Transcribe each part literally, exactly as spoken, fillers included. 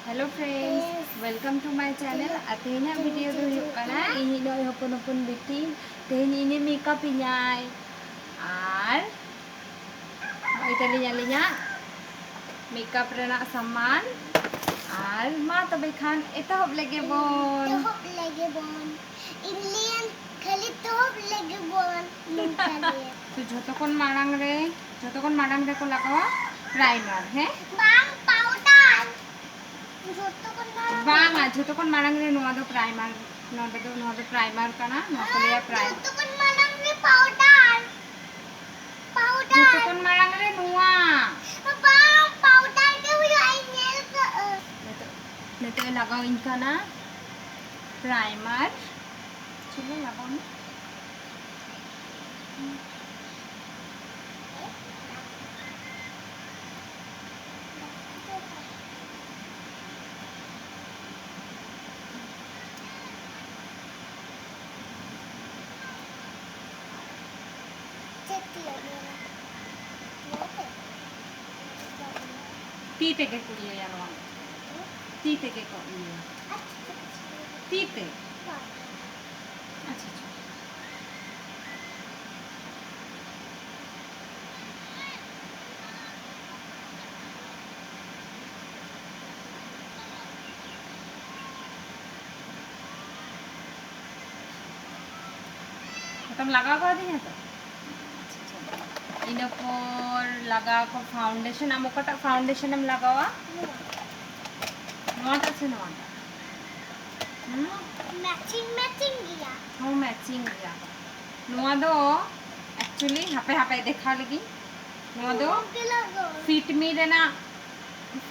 Hello friends, welcome to my channel. ᱟᱨ ᱛᱮᱦᱮᱧᱟᱜ video ᱫᱚ ᱦᱩᱭᱩᱜ ᱠᱟᱱᱟ ᱤᱧᱤᱡ ᱱᱚᱜᱼᱚᱭ ᱦᱚᱯᱚᱱ ᱦᱚᱯᱚᱱ ᱵᱤᱴᱤ ᱛᱮᱦᱮᱧ ᱤᱧᱮ ᱢᱮᱠᱟᱯ ᱤᱧᱟᱭ᱾ ᱟᱨ ᱱᱚᱜᱼᱚᱭ ᱛᱟᱹᱞᱤᱧ ᱟᱹᱞᱤᱧᱟᱜ ᱢᱮᱠᱟᱯ ᱨᱮᱱᱟᱜ ᱥᱟᱢᱟᱱ᱾ ᱟᱨ ᱢᱟ ᱛᱚᱵᱮ ᱠᱷᱟᱱ ᱮᱛᱚᱦᱚᱵ ᱞᱮᱜᱮ ᱵᱚᱱ᱾ ᱮᱛᱚᱦᱚᱵ ᱞᱮᱜᱮ ᱵᱚᱱ᱾ ᱤᱧ ᱞᱟᱹᱭᱟᱹᱧ ᱠᱷᱟᱹᱞᱤ ᱮᱛᱚᱦᱚᱵ ᱞᱮᱜᱮ ᱵᱚᱱ᱾ ᱱᱚᱝᱠᱟ ᱜᱮ᱾ ᱛᱚ ᱡᱷᱚᱛᱚ ᱠᱷᱚᱱ ᱢᱟᱲᱟᱝ ᱨᱮ, ᱡᱷᱚᱛᱚ ᱠᱷᱚᱱ ᱢᱟᱲᱟᱝ ᱨᱮᱠᱚ ᱞᱟᱜᱟᱣᱟ ᱯᱨᱟᱭᱢᱟᱨ, ᱦᱮᱸ? ᱵᱟᱝ, ᱯᱟᱣᱰᱟᱨ᱾ ᱡᱷᱚᱛᱚ ᱠᱷᱚᱱ ᱢᱟᱲᱟᱝ ᱵᱟᱝᱟ, ᱡᱷᱚᱛᱚ ᱠᱷᱚᱱ ᱢᱟᱲᱟᱝ ᱨᱮ ᱱᱚᱣᱟ ᱫᱚ ᱯᱨᱟᱭᱢᱟᱨ, ᱱᱚᱣᱟ ᱫᱚ, ᱱᱚᱣᱟ ᱫᱚ ᱯᱨᱟᱭᱢᱟᱨ ᱠᱟᱱᱟ, ᱱᱚᱣᱟ ᱠᱚ ᱞᱟᱹᱭᱟ ᱯᱨᱟᱭᱢᱟᱨ᱾ ᱡᱷᱚᱛᱚ ᱠᱷᱚᱱ ᱢᱟᱲᱟᱝ ᱨᱮ ᱯᱟᱣᱰᱟᱨ᱾ ᱯᱟᱣᱰᱟᱨ᱾ ᱡᱷᱚᱛᱚ ᱠᱷᱚᱱ ᱢᱟᱲᱟᱝ ᱨᱮ ᱱᱚᱣᱟ᱾ ᱵᱟᱝ, ᱯᱟᱣᱰᱟᱨ ᱜᱮ ᱦᱩᱭᱩᱜᱼᱟ, ᱤᱧ ᱧᱮᱞ ᱠᱟᱜᱼᱟ᱾ ᱱᱤᱛᱚᱜ, ᱱᱤᱛᱚᱜ ᱮ ᱞᱟᱜᱟᱣ ᱤᱧ ᱠᱟᱱᱟ ᱯᱨᱟᱭᱢᱟᱨ᱾ ᱪᱚᱞᱚ ᱞᱟᱜᱟᱣ ᱢᱮ᱾ ᱪᱮᱫ ᱛᱮᱭᱟᱜ ᱧᱮᱞ? ᱱᱚᱣᱟ ᱛᱮ? ᱛᱤ ᱛᱮᱜᱮ ᱠᱚ ᱤᱭᱟᱹᱭᱟ ᱱᱚᱣᱟ ᱫᱚ᱾ ᱛᱤ ᱛᱮᱜᱮ ᱠᱚ ᱤᱭᱟᱹᱭᱟ᱾ ᱟᱪᱪᱷᱟ, ᱟᱪᱪᱷᱟ᱾ ᱛᱤ ᱛᱮ᱾ ᱵᱟᱝ᱾ ᱟᱪᱪᱷᱟ, ᱟᱪᱪᱷᱟ᱾ ᱱᱤᱛᱚᱜ ᱞᱟᱜᱟᱣ ᱠᱟᱣᱫᱤᱧᱟ ᱛᱚ? ᱟᱪᱪᱷᱟ, ᱟᱪᱪᱷᱟ᱾ ᱤᱱᱟᱹ ᱯᱚᱨ ᱞᱟᱜᱟᱣ ᱠᱚ foundation᱾ ᱟᱢ ᱚᱠᱟᱴᱟᱜ foundation ᱮᱢ ᱞᱟᱜᱟᱣᱟ? ᱱᱚᱣᱟᱴᱟᱜ ᱥᱮ ᱱᱚᱣᱟᱴᱟᱜ? ᱦᱩᱸ? Matching, matching ᱜᱮᱭᱟ᱾ ᱦᱚᱸ, matching ᱜᱮᱭᱟ᱾ ᱱᱚᱣᱟ ᱫᱚ actually, ᱦᱟᱯᱮ, ᱦᱟᱯᱮ ᱫᱮᱠᱷᱟᱣ ᱞᱮᱜᱤᱧ᱾ ᱱᱚᱣᱟ ᱫᱚ ᱱᱚᱣᱟ ᱜᱮ ᱞᱟᱜᱟᱣ᱾ Fit Me ᱨᱮᱱᱟᱜ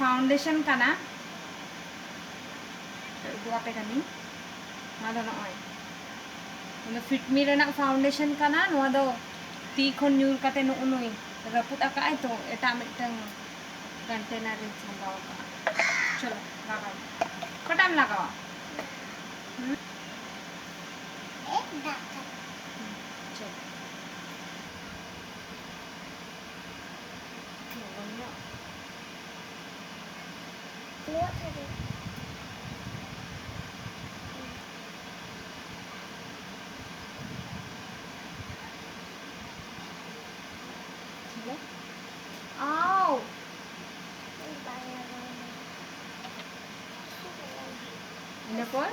foundation ᱠᱟᱱᱟ᱾ ᱩᱫᱩᱜ ᱟᱯᱮ ᱠᱟᱹᱱᱟᱹᱧ᱾ ᱱᱚᱣᱟ ᱫᱚ ᱱᱚᱜᱼᱚᱭ, ᱱᱚᱣᱟ ᱫᱚ Fit Me ᱨᱮᱱᱟᱜ foundation ᱠᱟᱱᱟ᱾ ᱱᱚᱣᱟ ᱫᱚ ᱛᱤ ᱠᱷᱚᱱ ᱧᱩᱨ ᱠᱟᱛᱮ ᱱᱩᱜᱼᱩ ᱱᱩᱭ ᱨᱟᱹᱯᱩᱫ ᱟᱠᱟᱫ ᱟᱭ ᱛᱚ, ᱮᱴᱟᱜ ᱢᱤᱫᱴᱟᱝ container ᱨᱮᱧ ᱥᱟᱢᱵᱟᱣ ᱟᱠᱟᱫᱼᱟ᱾ ᱪᱚᱞᱚ, ᱞᱟᱜᱟᱣ ᱢᱮ᱾ ᱚᱠᱟᱴᱟᱜ ᱮᱢ ᱞᱟᱜᱟᱣᱟ? ᱦᱩᱸ? ᱮ, ᱫᱟᱜ ᱠᱟᱱᱟ᱾ ᱦᱩᱸ, ᱪᱚᱞᱚ᱾ ᱞᱚᱜᱚᱱ ᱧᱚᱜ᱾ ᱱᱚᱣᱟ ᱛᱷᱟᱹᱨᱤ᱾ ᱟᱣ᱾ ᱤᱱᱟᱹ ᱯᱚᱨ?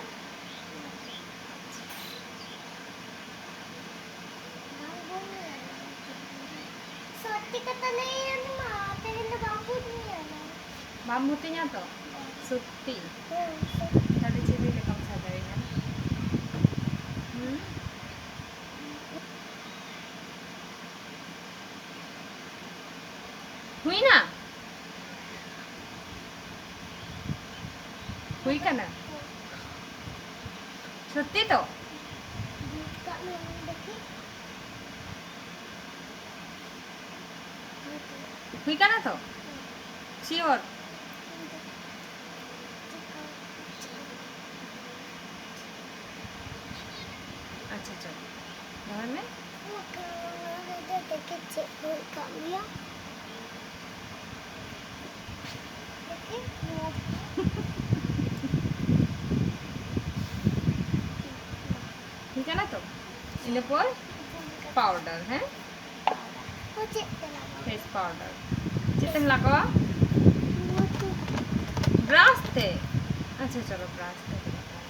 ᱥᱚᱛᱛᱤ ᱠᱟᱛᱷᱟ ᱞᱟᱹᱭ ᱟᱞᱮ ᱢᱟ, ᱛᱮᱦᱮᱧ ᱫᱚ ᱵᱟᱝ ᱵᱚᱱ ᱧᱮᱞᱟ᱾ ᱵᱟᱢ ᱵᱷᱩᱛᱤᱧᱟ ᱛᱚ? ᱥᱚᱛᱛᱤ? ᱦᱮᱸ, ᱥᱚᱛᱛᱤ᱾ ᱛᱟᱦᱞᱮ ᱪᱤᱞᱤ ᱞᱮᱠᱟᱢ ᱥᱟᱡᱟᱣᱤᱧᱟ? ᱦᱩᱸ? ᱦᱩᱭᱱᱟ? ᱦᱩᱭ ᱠᱟᱱᱟ? ᱥᱚᱛᱛᱤ ᱛᱚ? ᱦᱩᱭ ᱠᱟᱱᱟ ᱛᱚ? ᱥᱤᱭᱳᱨ? ᱟᱪᱪᱷᱟ, ᱪᱚᱞᱚ, ᱫᱚᱦᱚᱭ ᱢᱮ᱾ ᱫᱮᱠᱷᱮ ᱪᱮᱫ ᱠᱚ ᱦᱩᱭ ᱠᱟᱜ ᱢᱮᱭᱟ᱾ ᱫᱮᱠᱷᱮ, ᱱᱚᱣᱟ᱾ ᱦᱩᱭ ᱠᱟᱱᱟ ᱛᱚ? ᱤᱱᱟᱹ ᱯᱚᱨ ᱯᱟᱣᱰᱟᱨ, ᱦᱮᱸ? ᱪᱮᱫ ᱛᱮ ᱞᱟᱜᱟᱣ? Face powder. ᱪᱮᱫ ᱛᱮᱢ ᱞᱟᱜᱟᱣᱟ? ᱱᱚᱣᱟ ᱛᱮ᱾ ᱵᱨᱟᱥ ᱛᱮ? ᱟᱪᱪᱷᱟ, ᱪᱚᱞᱚ, ᱵᱨᱟᱥ ᱛᱮ ᱞᱟᱜᱟᱣᱟ᱾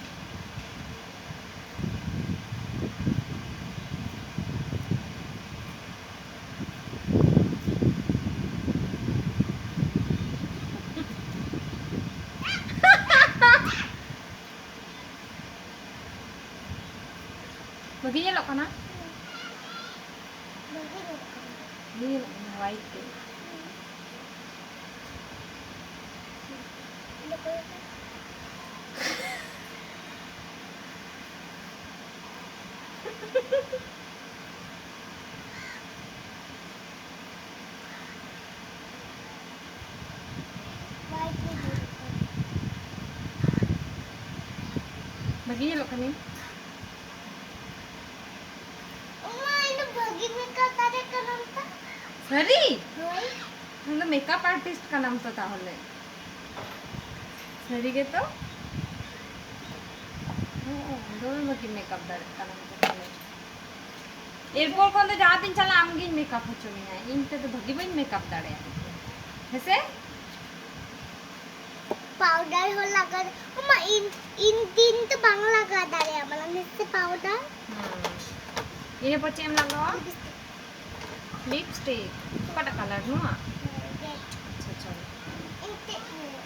ᱵᱷᱟᱹᱜᱤ ᱧᱮᱞᱚᱜ ᱠᱟᱱᱟ? ᱵᱷᱟᱹᱜᱤ ᱧᱮᱞᱚᱜ ᱠᱟᱱᱟ᱾ ᱵᱷᱟᱹᱜᱤ ᱧᱮᱞᱚᱜ ᱠᱟᱱᱟ, ᱦᱳᱣᱟᱭᱤᱴ ᱜᱮ᱾ ᱵᱷᱟᱹᱜᱤ ᱧᱮᱞᱚᱜ ᱠᱟᱹᱱᱟᱹᱧ? ᱚᱢᱟ, ᱤᱧ ᱫᱚ ᱵᱷᱟᱹᱜᱤ ᱢᱮᱠᱟᱯ ᱫᱟᱲᱮ ᱠᱟᱱᱟᱢ ᱛᱚ᱾ ᱥᱟᱹᱨᱤ? ᱦᱳᱭ᱾ ᱟᱢ ᱫᱚ ᱢᱮᱠᱟᱯ ᱟᱨᱴᱤᱥᱴ ᱠᱟᱱᱟᱢ ᱛᱚ ᱛᱟᱦᱚᱞᱮ᱾ ᱥᱟᱹᱨᱤ ᱜᱮᱛᱚ? ᱦᱚᱸ, ᱫᱚᱢᱮ ᱵᱷᱟᱹᱜᱤ ᱢᱮᱠᱟᱯ ᱫᱟᱲᱮᱭᱟᱜ ᱠᱟᱱᱟ ᱟᱢ ᱫᱚ ᱛᱟᱦᱞᱮ᱾ ᱮᱨᱯᱚᱨ ᱠᱷᱚᱱ ᱫᱚ ᱡᱟᱦᱟᱸ ᱛᱤᱧ ᱪᱟᱞᱟᱜ, ᱟᱢᱜᱤᱧ ᱢᱮᱠᱟᱯ ᱦᱚᱪᱚ ᱢᱮᱭᱟ᱾ ᱤᱧ ᱛᱮᱫᱚ ᱵᱷᱟᱹᱜᱤ ᱵᱟᱹᱧ ᱢᱮᱠᱟᱯ ᱫᱟᱲᱮᱭᱟᱜᱼᱟ᱾ ᱦᱮᱸᱥᱮ? ᱯᱟᱣᱰᱟᱨ ᱦᱚᱸ ᱞᱟᱜᱟᱣ, ᱟᱢᱟ, ᱤᱧ, ᱤᱧ ᱛᱤᱧ ᱛᱮ ᱵᱟᱝ ᱞᱟᱜᱟᱣ ᱫᱟᱲᱮᱭᱟᱜᱼᱟ, ᱢᱟᱱᱮ, ᱢᱤᱥᱴᱤ ᱯᱟᱣᱰᱟᱨ᱾ ᱦᱮᱸ᱾ ᱤᱱᱟᱹ ᱯᱚᱨ ᱪᱮᱫ ᱮᱢ ᱞᱟᱜᱟᱣᱟ? ᱞᱤᱯᱥᱴᱤᱠ᱾ ᱞᱤᱯᱥᱴᱤᱠ᱾ ᱚᱠᱟᱴᱟᱜ ᱠᱟᱞᱟᱨ? ᱱᱚᱣᱟ? ᱨᱮᱰ᱾ ᱟᱪᱪᱷᱟ, ᱪᱚᱞᱚ᱾ ᱤᱧ ᱴᱷᱮᱡ ᱢᱮᱱᱟᱜᱼᱟ᱾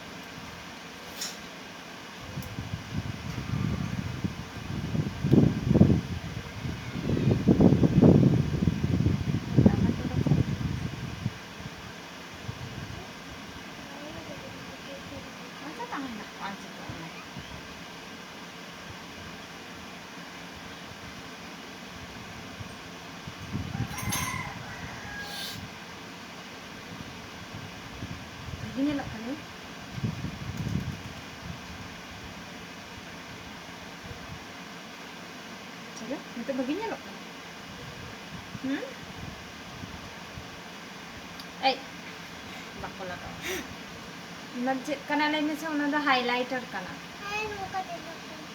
ᱟᱪᱪᱷᱟ, ᱛᱟᱦᱮᱱᱟ, ᱵᱟᱝ ᱪᱤᱠᱟᱹᱜᱼᱟ ᱚᱱᱟ᱾ ᱵᱷᱟᱜᱮ ᱧᱮᱞᱚᱜ ᱠᱟᱱᱟ᱾ ᱪᱮᱫ? ᱱᱤᱛᱚᱜ ᱵᱷᱟᱜᱮ ᱧᱮᱞᱚᱜ ᱠᱟᱱᱟ? ᱦᱩᱸ? ᱮᱭ, ᱵᱟᱠᱚ ᱞᱟᱜᱟᱣᱟ᱾ ᱚᱱᱟ ᱪᱮᱫ ᱠᱟᱱᱟ ᱞᱟᱹᱭ ᱢᱮᱥᱮ? ᱚᱱᱟ ᱫᱚ highlighter ᱠᱟᱱᱟ᱾ ᱦᱮᱸ, ᱱᱚᱝᱠᱟ ᱧᱮᱞᱚᱜ ᱠᱟᱱᱟ᱾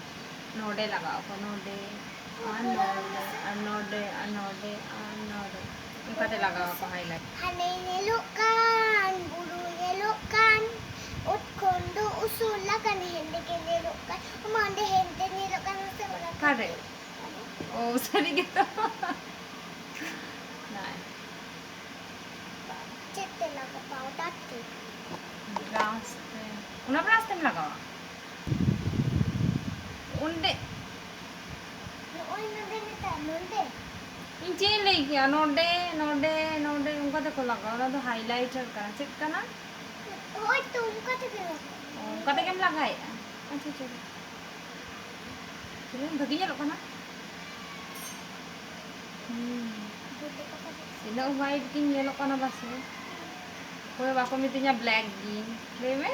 ᱱᱚᱰᱮ ᱞᱟᱜᱟᱣ ᱟᱠᱚ, ᱱᱚᱰᱮ, ᱟᱨ ᱱᱚᱰᱮ, ᱟᱨ ᱱᱚᱰᱮ, ᱟᱨ ᱱᱚᱰᱮ, ᱟᱨ ᱱᱚᱰᱮ᱾ ᱚᱱᱠᱟᱛᱮ ᱞᱟᱜᱟᱣ ᱟᱠᱚ highlight᱾ ᱦᱟᱱᱮ ᱧᱮᱞᱚᱜ ᱠᱟᱱ, ᱵᱩᱨᱩ ᱧᱮᱞᱚᱜ ᱠᱟᱱ, ᱚᱛ ᱠᱷᱚᱱ ᱫᱚ ᱩᱥᱩᱞ ᱟᱠᱟᱱ, ᱦᱮᱸᱫᱮ ᱜᱮ ᱧᱮᱞᱚᱜ ᱠᱟᱱ᱾ ᱢᱟ, ᱚᱸᱰᱮ ᱦᱮᱸᱫᱮ ᱧᱮᱞᱚᱜ ᱠᱟᱱᱟ ᱥᱮ? ᱚᱱᱟ ᱚᱠᱟᱨᱮ? ᱚ, ᱥᱟᱹᱨᱤ ᱜᱮᱛᱚ᱾ ᱱᱟᱭ᱾ ᱪᱮᱫ ᱛᱮ ᱞᱟᱜᱟᱣ? ᱯᱟᱣᱰᱟᱨ ᱛᱮ? ᱵᱨᱟᱥ ᱛᱮ᱾ ᱚᱱᱟ ᱵᱨᱟᱥ ᱛᱮᱢ ᱞᱟᱜᱟᱣᱟ? ᱚᱸᱰᱮ᱾ ᱱᱚᱜᱼᱚᱭ ᱱᱚᱰᱮ ᱢᱮᱛᱟᱜ, ᱱᱚᱰᱮ᱾ ᱤᱧ ᱪᱮᱫ ᱤᱧ ᱞᱟᱹᱭ ᱠᱮᱜᱼᱟ? ᱱᱚᱰᱮ, ᱱᱚᱰᱮ, ᱱᱚᱰᱮ ᱚᱱᱠᱟ ᱛᱮᱠᱚ ᱞᱟᱜᱟᱣᱟ᱾ ᱚᱱᱟ ᱫᱚ highlighter ᱠᱟᱱᱟ᱾ ᱪᱮᱫ ᱠᱟᱱᱟ? ᱦᱳᱭ ᱛᱚ, ᱚᱱᱠᱟ ᱛᱮᱜᱮ ᱞᱟᱜᱟᱣᱟ᱾ ᱚ, ᱚᱱᱠᱟ ᱛᱮᱜᱮᱢ ᱞᱟᱜᱟᱭᱮᱜᱼᱟ? ᱟᱪᱪᱷᱟ, ᱪᱚᱞᱚ᱾ ᱪᱮᱫ ᱵᱷᱟᱹᱜᱤ ᱧᱮᱞᱚᱜ ᱠᱟᱱᱟ? ᱦᱩᱸ᱾ ᱛᱤᱱᱟᱹᱜ white ᱜᱤᱧ ᱧᱮᱞᱚᱜ ᱠᱟᱱᱟ ᱵᱟᱥᱮ? ᱚᱠᱚᱭ ᱦᱚᱸ ᱵᱟᱠᱚ ᱢᱤᱛᱟᱹᱧᱟ black ᱜᱤᱧ᱾ ᱞᱟᱹᱭ ᱢᱮ᱾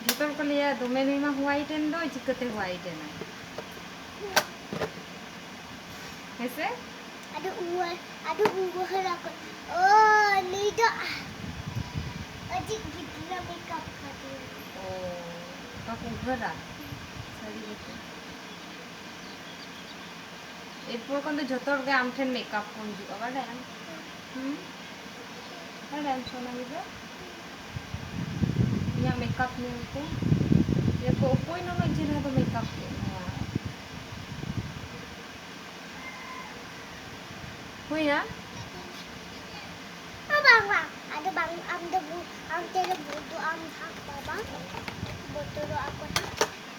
ᱡᱚᱛᱚ ᱦᱚᱲ ᱠᱚ ᱞᱟᱹᱭᱟ, "ᱫᱚᱢᱮ ᱱᱩᱭ ᱢᱟ white ᱮᱱ ᱫᱚ, ᱪᱤᱠᱟᱹᱛᱮ white ᱮᱱᱟᱭ?" ᱦᱮᱸᱥᱮ? ᱟᱫᱚ ᱩᱣᱟᱹ-, ᱟᱫᱚ ᱩᱣᱟᱹ ᱦᱚᱲ ᱠᱚ, "ᱳ, ᱱᱩᱭ ᱫᱚ ᱟᱹᱰᱤ ᱜᱤᱫᱽᱨᱟᱹ ᱢᱮᱠᱟᱯ ᱠᱟᱫᱮᱭᱟ᱾" ᱩᱭᱦᱟᱹᱨᱟ᱾ ᱥᱟᱹᱨᱤ ᱜᱮᱛᱚ᱾ ᱮᱨᱯᱚᱨ ᱠᱷᱚᱱ ᱫᱚ ᱡᱷᱚᱛᱚ ᱦᱚᱲ ᱜᱮ ᱟᱢ ᱴᱷᱮᱱ ᱢᱮᱠᱟᱯ ᱠᱚ ᱦᱤᱡᱩᱜᱼᱟ, ᱵᱟᱰᱟᱭᱟᱢ? ᱦᱩᱸ? ᱵᱟᱰᱟᱭᱟᱢ ᱥᱳᱱᱟ ᱜᱤᱫᱽᱨᱟᱹ? ᱤᱧᱟᱹᱜ ᱢᱮᱠᱟᱯ ᱧᱮᱞ ᱛᱮ ᱞᱟᱹᱭ ᱟᱠᱚ, "ᱚᱠᱚᱭ ᱱᱩᱱᱟᱹᱜ ᱪᱮᱦᱨᱟ ᱫᱚ ᱢᱮᱠᱟᱯ ᱠᱮᱫ ᱢᱮᱭᱟ?" ᱦᱩᱭᱱᱟ? ᱵᱟᱝ, ᱵᱟᱝ᱾ ᱟᱫᱚ ᱵᱟᱝ, ᱟᱢ ᱫᱚ ᱵᱩ-, ᱟᱢ ᱛᱮᱫᱚ ᱵᱚᱛᱚᱨᱚᱜ ᱟᱢ ᱦᱟᱸᱜ, ᱵᱟᱵᱟ᱾ ᱵᱚᱛᱚᱨᱚᱜ ᱟᱠᱚ ᱦᱟᱸᱜ᱾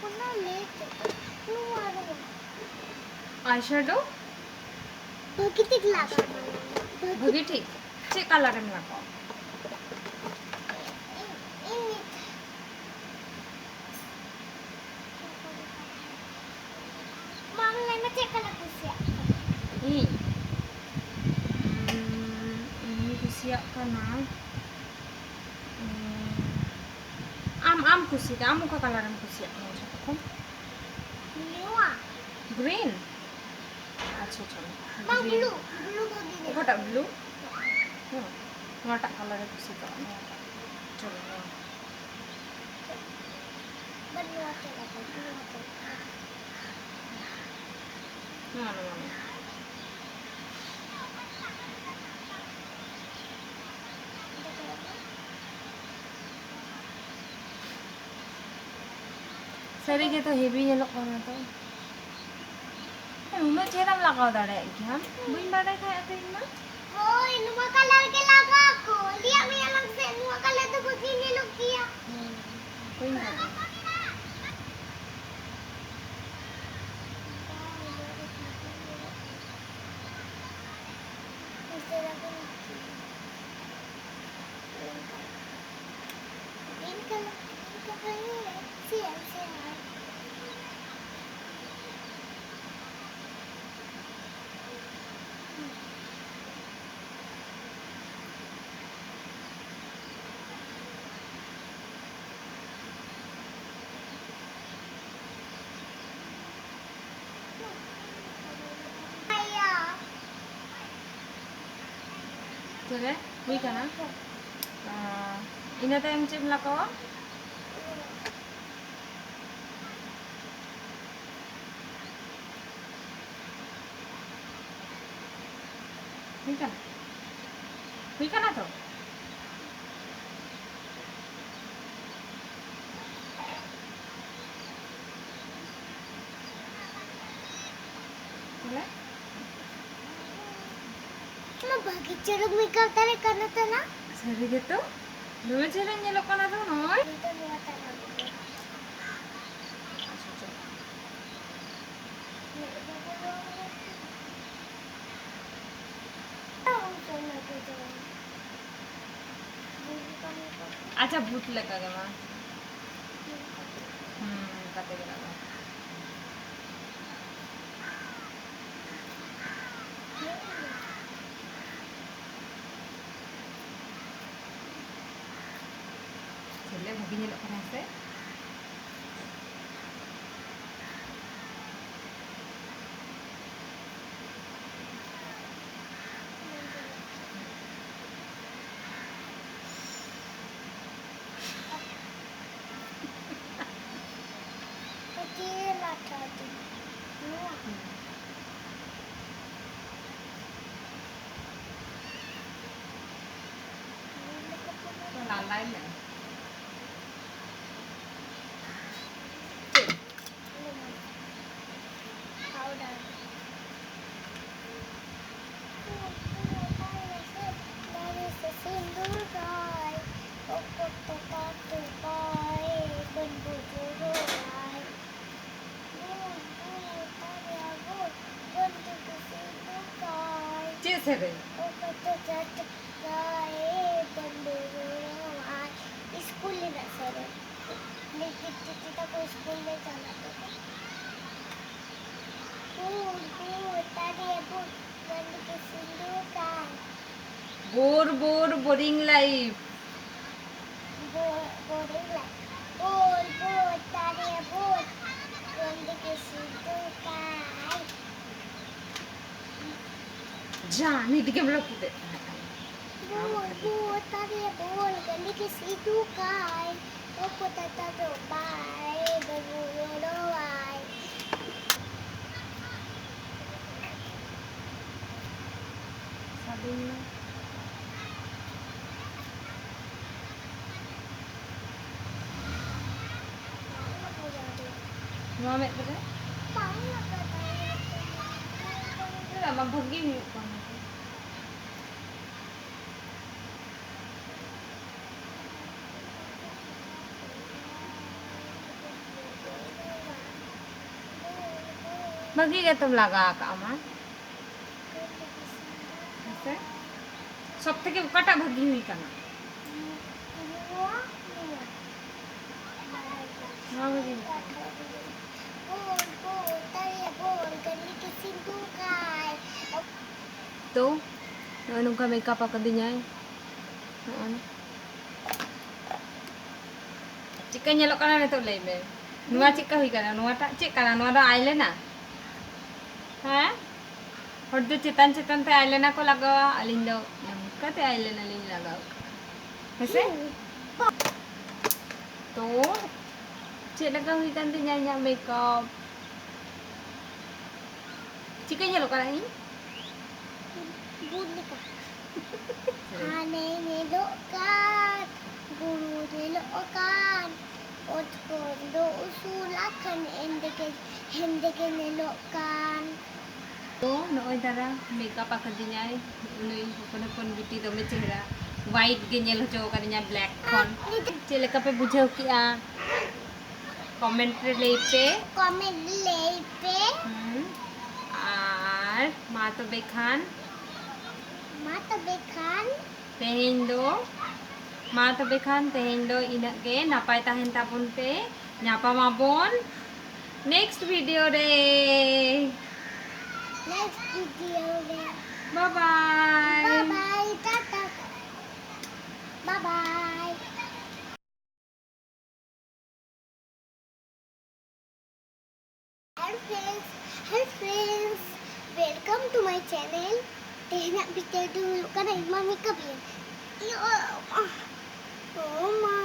ᱚᱱᱟ ᱞᱟᱹᱭ ᱛᱮᱫᱚ ᱱᱚᱣᱟ ᱫᱚ ᱵᱟᱝ᱾ ᱟᱭ ᱥᱮᱰᱳ? ᱵᱷᱟᱹᱜᱤ ᱴᱷᱤᱠ ᱞᱟᱜᱟᱣ ᱢᱮ᱾ ᱵᱷᱟᱹᱜᱤ ᱴᱷᱤᱠ? ᱪᱮᱫ ᱠᱟᱞᱟᱨ ᱮᱢ ᱞᱟᱜᱟᱣᱟ? ᱤᱧ, ᱤᱧ ᱢᱟ, ᱟᱢ ᱞᱟᱹᱭ ᱢᱮ, ᱪᱮᱫ ᱠᱟᱞᱟᱨ ᱠᱩᱥᱤᱭᱟᱜ ᱠᱟᱱᱟ? ᱤᱧ? ᱩᱸ, ᱤᱧ ᱠᱩᱥᱤᱭᱟᱜ ᱠᱟᱱᱟ, ᱩᱸ, ᱟᱢ, ᱟᱢ ᱠᱩᱥᱤ ᱛᱮ, ᱟᱢ ᱚᱠᱟ ᱠᱟᱞᱟᱨ ᱮᱢ ᱠᱩᱥᱤᱭᱟᱜ ᱠᱟᱱᱟ ᱡᱷᱚᱛᱚ ᱠᱷᱚᱱ? ᱱᱚᱣᱟ᱾ Green? ᱟᱪᱪᱷᱟ, ᱪᱚᱞᱚ᱾ ᱵᱟᱝ, green᱾ Blue, blue ᱫᱚ ᱫᱤᱫᱤ᱾ ᱚᱠᱟᱴᱟᱜ blue? ᱦᱮᱸ, ᱱᱚᱣᱟᱴᱟᱜ ᱠᱟᱞᱟᱨ ᱮ ᱠᱩᱥᱤ ᱠᱟᱣᱟ, ᱱᱚᱣᱟᱴᱟᱜ᱾ ᱪᱚᱞᱚ, ᱱᱚᱣᱟ᱾ ᱵᱟᱝ, ᱱᱚᱣᱟ ᱪᱟᱞᱟᱜ ᱠᱟᱱᱟ, ᱱᱚᱣᱟ ᱪᱟᱞᱟᱜ ᱠᱟᱱᱟ᱾ ᱱᱚᱣᱟ, ᱱᱚᱣᱟ, ᱱᱚᱣᱟ᱾ ᱥᱟᱹᱨᱤ ᱜᱮᱛᱚ, heavy ᱧᱮᱞᱚᱜ ᱠᱟᱱᱟ ᱛᱚ᱾ ᱩᱱᱟᱹᱜ ᱪᱮᱦᱨᱟᱢ ᱞᱟᱜᱟᱣ ᱫᱟᱲᱮᱭᱟᱜ ᱜᱮᱭᱟ᱾ ᱵᱟᱹᱧ ᱵᱟᱰᱟᱭ ᱛᱟᱦᱮᱸᱜ ᱛᱚ ᱤᱧ ᱢᱟ᱾ ᱦᱳᱭ, ᱱᱚᱣᱟ ᱠᱟᱞᱟᱨ ᱜᱮ ᱞᱟᱜᱟᱣ ᱠᱚ᱾ ᱞᱟᱹᱭᱟᱜ ᱢᱮᱭᱟ ᱞᱟᱝ ᱥᱮ, ᱱᱚᱣᱟ ᱠᱟᱞᱟᱨ ᱫᱚ ᱵᱷᱟᱹᱜᱤ ᱧᱮᱞᱚᱜ ᱜᱮᱭᱟ᱾ ᱦᱩᱸ, ᱵᱟᱹᱧ ᱵᱟᱰᱟᱭᱟ᱾ ᱛᱚᱵᱮ ᱦᱩᱭ ᱠᱟᱱᱟ᱾ ᱟᱨ ᱤᱱᱟᱹ ᱛᱟᱭᱚᱢ ᱪᱮᱫ ᱮᱢ ᱞᱟᱜᱟᱣᱟ? ᱦᱩᱭ ᱠᱟᱱᱟ? ᱦᱩᱭ ᱠᱟᱱᱟ ᱛᱚ? ᱵᱚᱞᱮ? ᱢᱟ, ᱵᱷᱟᱹᱜᱤ ᱪᱮᱦᱨᱟ ᱢᱮᱠᱟᱯ ᱫᱟᱲᱮ ᱠᱟᱱᱟ ᱛᱟᱞᱟ᱾ ᱥᱟᱹᱨᱤ ᱜᱮᱛᱚ, ᱫᱚᱢᱮ ᱪᱮᱦᱨᱟ ᱧᱮᱞᱚᱜ ᱠᱟᱱᱟ ᱛᱚ ᱱᱚᱜᱼᱚᱭ᱾ ᱱᱤᱛᱚᱜ ᱱᱚᱣᱟ ᱛᱟᱞᱟ᱾ ᱟᱪᱪᱷᱟ, ᱵᱷᱩᱛ ᱞᱮᱠᱟ ᱜᱮ ᱢᱟ᱾ ᱦᱩᱸ, ᱚᱱᱠᱟ ᱛᱮᱜᱮ ᱞᱟᱜᱟᱣ᱾ ᱪᱮᱫ ᱞᱮ ᱵᱷᱟᱹᱜᱤ ᱧᱮᱞᱚᱜ ᱠᱟᱱᱟ ᱥᱮ? ᱟᱹᱰᱤ ᱞᱟᱴᱷᱟ ᱟᱹᱰᱤ᱾ ᱱᱚᱣᱟ᱾ ᱞᱟᱞᱟᱭ ᱢᱮ᱾ ᱪᱮᱫ? ᱯᱟᱣᱰᱟᱨ᱾ ᱫᱟᱨᱮ ᱥᱮ ᱥᱤᱸᱫᱩᱨ ᱠᱟᱭ, ᱚᱠᱚᱛ ᱛᱮ ᱛᱟᱛᱩ ᱠᱟᱭ, ᱵᱟᱹᱱ ᱵᱩᱡᱩᱨᱚᱜ ᱟᱭ᱾ ᱵᱩᱡᱩᱨᱚᱜ ᱟᱭ᱾ ᱪᱮᱫ ᱥᱮᱨᱮᱧ? ᱚᱠᱚᱛ ᱛᱮ ᱛᱟᱛᱩ ᱠᱟᱭ, ᱵᱟᱹᱱ ᱵᱩᱡᱩᱨᱚᱜ ᱟᱭ᱾ ᱤᱥᱠᱩᱞ ᱨᱮᱱᱟᱜ ᱥᱮᱨᱮᱧ᱾ ᱞᱤᱴᱤ ᱛᱤᱛᱤ ᱛᱟᱠᱚ ᱤᱥᱠᱩᱞ ᱞᱮ ᱪᱟᱞᱟᱜ ᱛᱮ᱾ ᱵᱷᱳᱨ, ᱵᱷᱳᱨ, ᱫᱟᱨᱮ ᱵᱷᱳᱨ, ᱵᱟᱹᱱᱰᱤ ᱜᱮ ᱥᱤᱸᱫᱩᱨ ᱠᱟᱭ᱾ ᱵᱳᱨ, ᱵᱳᱨ, boring life. ᱵᱳᱨ, boring life. ᱵᱷᱳᱨ, ᱵᱷᱳᱨ, ᱫᱟᱨᱮ ᱵᱷᱳᱨ, ᱵᱟᱹᱱᱰᱤ ᱜᱮ ᱥᱤᱸᱫᱩᱨ ᱠᱟᱭ᱾ ᱡᱟ, ᱱᱤᱛ ᱜᱮᱢ ᱨᱟᱹᱯᱩᱫᱮᱫ ᱛᱟᱦᱮᱸᱫ᱾ ᱵᱳᱞ, ᱵᱳᱞ, ᱛᱟᱨᱮ ᱵᱳᱞ, ᱜᱟᱹᱰᱤ ᱜᱮ ᱥᱤᱫᱩ ᱠᱟᱭ, ᱚᱠᱚᱭ ᱛᱟᱛᱟ ᱫᱚ ᱵᱟᱭ, ᱵᱟᱹᱵᱩ ᱜᱚᱲᱚᱣᱟᱭ᱾ ᱱᱚᱣᱟ ᱢᱮᱫ ᱨᱮ? ᱪᱮᱫᱟᱜ ᱵᱟᱝ ᱵᱷᱟᱹᱜᱤ ᱦᱩᱭᱩᱜ ᱠᱟᱱᱟ? ᱵᱷᱟᱹᱜᱤ ᱜᱮᱛᱚᱢ ᱞᱟᱜᱟᱣ ᱟᱠᱟᱫᱼᱟ ᱢᱟ᱾ ᱦᱮᱸᱥᱮ? ᱥᱚᱵ ᱛᱷᱮᱠᱮ ᱚᱠᱟᱴᱟᱜ ᱵᱷᱟᱹᱜᱤ ᱦᱩᱭ ᱠᱟᱱᱟ? ᱱᱚᱣᱟ ᱵᱷᱟᱹᱜᱤ ᱦᱩᱭ ᱠᱟᱱᱟ᱾ ᱛᱚ, ᱱᱚᱜᱼᱚᱭ ᱱᱚᱝᱠᱟ ᱢᱮᱠᱟᱯ ᱟᱠᱟᱫᱤᱧᱟᱭ᱾ ᱱᱚᱜᱼᱚᱭ᱾ ᱪᱮᱫᱠᱟ ᱧᱮᱞᱚᱜ ᱠᱟᱱᱟ ᱱᱤᱛᱚᱜ ᱞᱟᱹᱭ ᱢᱮ? ᱱᱚᱣᱟ ᱪᱮᱫᱠᱟ ᱦᱩᱭ ᱠᱟᱱᱟ? ᱱᱚᱣᱟᱴᱟᱜ ᱪᱮᱫ ᱠᱟᱱᱟ? ᱱᱚᱣᱟ ᱫᱚ ᱟᱭᱞᱮᱱᱟ? ᱦᱮᱸ? ᱦᱚᱲ ᱫᱚ ᱪᱮᱛᱟᱱ ᱪᱮᱛᱟᱱ ᱛᱮ ᱟᱭᱞᱮᱱᱟ ᱠᱚ ᱞᱟᱜᱟᱣᱟ, ᱟᱹᱞᱤᱧ ᱫᱚ ᱱᱚᱝᱠᱟᱛᱮ ᱟᱭᱞᱮᱱᱟ ᱞᱤᱧ ᱞᱟᱜᱟᱣ ᱠᱟᱜᱼᱟ᱾ ᱦᱮᱸᱥᱮ? ᱛᱚ, ᱪᱮᱫ ᱞᱮᱠᱟ ᱦᱩᱭ ᱠᱟᱱ ᱛᱤᱧᱟ ᱤᱧᱟᱹᱜ ᱢᱮᱠᱟᱯ? ᱪᱤᱠᱟᱹ ᱧᱮᱞᱚᱜ ᱠᱟᱱᱟ ᱤᱧ? ᱵᱷᱩᱛ ᱞᱮᱠᱟ᱾ ᱦᱟᱱᱮ ᱧᱮᱞᱚᱜ ᱠᱟᱱ, ᱵᱩᱨᱩ ᱧᱮᱞᱚᱜ ᱠᱟᱱ, ᱚᱛ ᱠᱚ ᱫᱚ ᱩᱥᱩᱞ ᱟᱠᱟᱱ, ᱦᱮᱸᱫᱮ ᱜᱮ, ᱦᱮᱸᱫᱮ ᱜᱮ ᱧᱮᱞᱚᱜ ᱠᱟᱱ᱾ ᱛᱚ, ᱱᱚᱜᱼᱚᱭ ᱫᱟᱫᱟ ᱢᱮᱠᱟᱯ ᱟᱠᱟᱫᱤᱧᱟᱭ, ᱱᱩᱭ ᱦᱚᱯᱚᱱ ᱦᱚᱯᱚᱱ ᱵᱤᱴᱤ ᱫᱚᱢᱮ ᱪᱮᱦᱨᱟ, white ᱜᱮ ᱧᱮᱞ ᱦᱚᱪᱚ ᱟᱠᱟᱫᱤᱧᱟ black ᱠᱷᱚᱱ᱾ ᱪᱮᱫ ᱞᱮᱠᱟ ᱯᱮ ᱵᱩᱡᱷᱟᱹᱣ ᱠᱮᱜᱼᱟ? Comment ᱨᱮ ᱞᱟᱹᱭ ᱯᱮ᱾ Comment ᱨᱮ ᱞᱟᱹᱭ ᱯᱮ᱾ ᱦᱩᱸ᱾ ᱟᱨ ᱢᱟ ᱛᱚᱵᱮ ᱠᱷᱟᱱ᱾ ᱢᱟ ᱛᱚᱵᱮ ᱠᱷᱟᱱ᱾ ᱛᱮᱦᱮᱧ ᱫᱚ, ᱢᱟ ᱛᱚᱵᱮ ᱠᱷᱟᱱ ᱛᱮᱦᱮᱧ ᱫᱚ ᱤᱱᱟᱹᱜ ᱜᱮ᱾ ᱱᱟᱯᱟᱭ ᱛᱟᱦᱮᱱ ᱛᱟᱵᱚᱱ ᱯᱮ᱾ ᱧᱟᱯᱟᱢ ᱟᱵᱚᱱ next video ᱨᱮ᱾ Next video ᱨᱮ᱾ Bye bye. Bye bye, Tata. Bye bye. Hello friends, hello friends, welcome to my channel. ᱛᱮᱦᱮᱧᱟᱜ video ᱫᱚ ᱦᱩᱭᱩᱜ ᱠᱟᱱᱟ ᱤᱧ ᱢᱟ ᱢᱮᱠᱟᱯ ᱤᱧ᱾ ᱤᱭᱟᱹ, ᱳ ᱢᱟ᱾